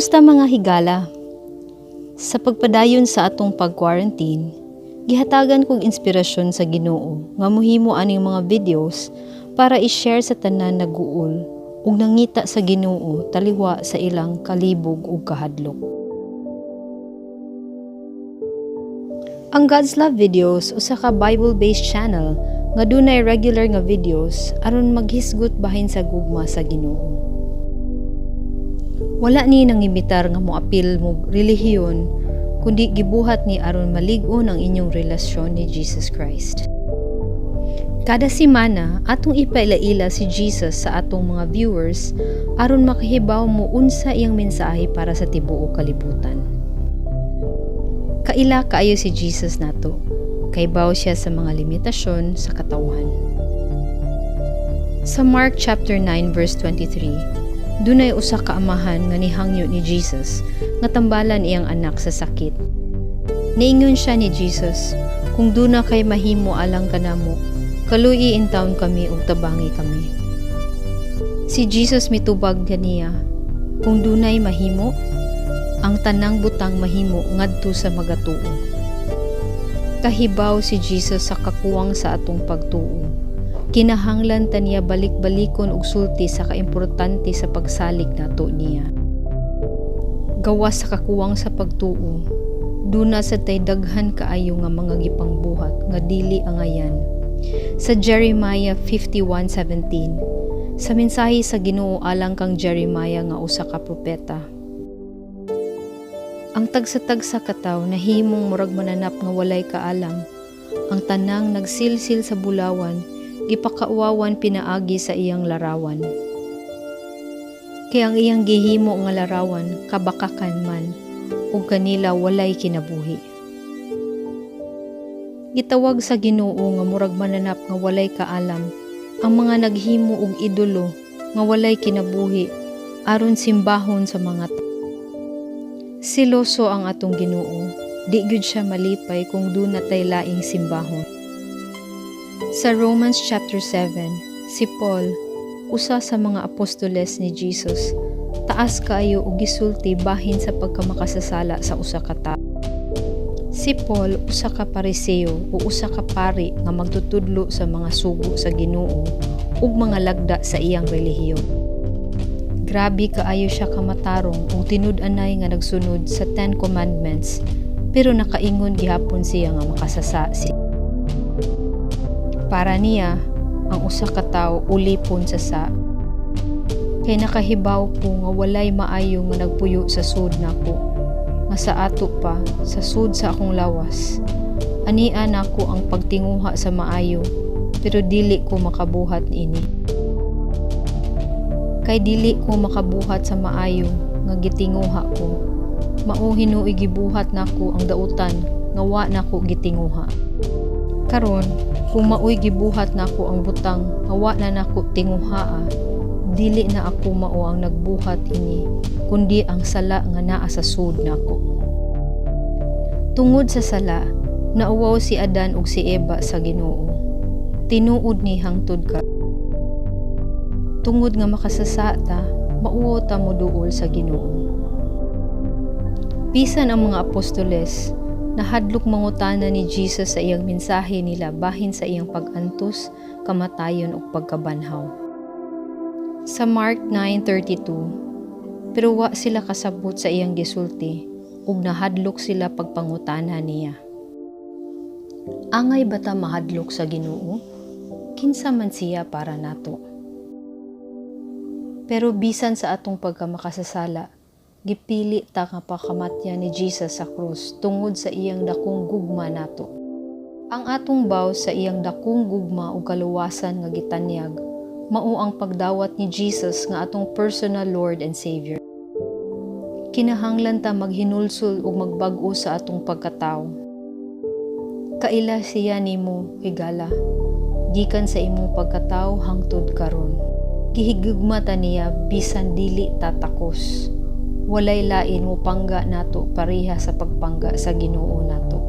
Kumusta, mga higala? Sa pagpadayon sa atong pag-quarantine, gihatagan kog inspirasyon sa Ginoo nga mohimo aning mga videos para i-share sa tanan nag-uol ug nangita sa Ginoo taliwa sa ilang kalibog ug kahadlok. Ang God's Love Videos usa ka Bible-based channel nga dunay regular nga videos aron maghisgot bahin sa gugma sa Ginoo. Wala ni nangimitar nga moapil mo relihiyon, kundi gibuhat ni aron malig-on ang inyong relasyon ni Jesus Christ. Kada semana atong ipaila-ila si Jesus sa atong mga viewers aron makahibaw mo unsa iyang mensahe para sa tibuok kalibutan. Kaila kaayo si Jesus nato. Kahibaw siya sa mga limitasyon sa katawhan. Sa Mark chapter 9 verse 23, dunay usa ka amahan nga nihangyo ni Jesus nga tambalan iyang anak sa sakit. Niingon siya ni Jesus, "Kung duna kay mahimo alang kanamo, kaluy-i intawon kami ug tabangi kami." Si Jesus mitubag kaniya, "Kung dunay mahimo? Ang tanang butang mahimo ngadto sa magatuo." Kahibaw si Jesus sa kakuwang sa atong pagtuo. Kinahanglan ta niya balik-balikon og sulti sa kaimportante sa pagsalig nato niya. Gawas sa kakuwang sa pagtuo, duna sad tay daghan kaayo nga mga gipangbuhat nga dili angayan. Sa Jeremiah 51:17, sa mensahe sa Ginoo alang kang Jeremiah nga usa ka propeta. Ang tagsa-tagsa ka tawo nahimong murag mananap nga walay kaalam. Ang tanang nagsilsil sa bulawan gipakauwawan pinaagi sa iyang larawan. Kay ang iyang gihimo nga larawan kabakakan man ug kanila walay kinabuhi. Gitawag sa Ginoo nga murag mananap nga walay kaalam ang mga naghimo og idolo nga walay kinabuhi aron simbahon sa mga tao. Seloso ang atong Ginoo, di gyud siya malipay kung duna tay laing simbahon. Sa Romans chapter 7, si Paul, usa sa mga apostoles ni Jesus, taas kaayo og gisulti bahin sa pagkamakasasala sa usa ka tawo. Si Paul usa ka Pariseo o usa ka pari nga magtutudlo sa mga sugo sa Ginoo ug mga lagda sa iyang relihiyon. Grabe kaayo siya kamatarong ug tinud-anay nga nagsunod sa Ten Commandments, pero nakaingon gihapon siya nga makasasa siya. Para niya, ang usa ka tawo ulipon sa sa. Kay nakahibaw ko nga walay maayo nga nagpuyo sa sud nako, nga sa ato pa, sa sud sa akong lawas. Ania nako ang pagtinguha sa maayo, pero dili ko makabuhat niini. Kay dili ko makabuhat sa maayo nga gitinguha ko. Mao hinuoy gibuhat nako ang dautan nga wa nako gitinguha. Karon, kung maoy gibuhat nako ang butang nga wa na nako tinguhaa, dili na ako mao ang nagbuhat ini, kundi ang sala nga naa sa sud nako. Tungod sa sala, nauwaw si Adan ug si Eva sa Ginoo. Tinuod ni hangtod ka. Tungod nga makasasa ta, mauwaw ta moduol sa Ginoo. Bisan ang mga apostoles, nahadlok mangutana ni Jesus sa iyang mensahe nila bahin sa iyang pag-antos, kamatayon ug pagkabanhaw. Sa Mark 9:32, pero wa sila kasabot sa iyang gisulti ug nahadlok sila pagpangutana niya. Angay ba ta mahadlok sa Ginoo? Kinsa man siya para nato? Pero bisan sa atong pagkamakasasala, gipili ta nga pakamatyan ni Jesus sa krus tungod sa iyang dakong gugma nato. Ang atong bow sa iyang dakong gugma ug kaluwasan nga gitanyag, mao ang pagdawat ni Jesus nga atong personal Lord and Savior. Kinahanglan ta maghinulsol ug magbag-o sa atong pagkatawo. Kaila siya nimo, higala, gikan sa imong pagkatawo hangtod karon. Gihigugma ta niya bisan dili ta takos. Walay lain mo pangga nato pareha sa pagpangga sa Ginoo nato.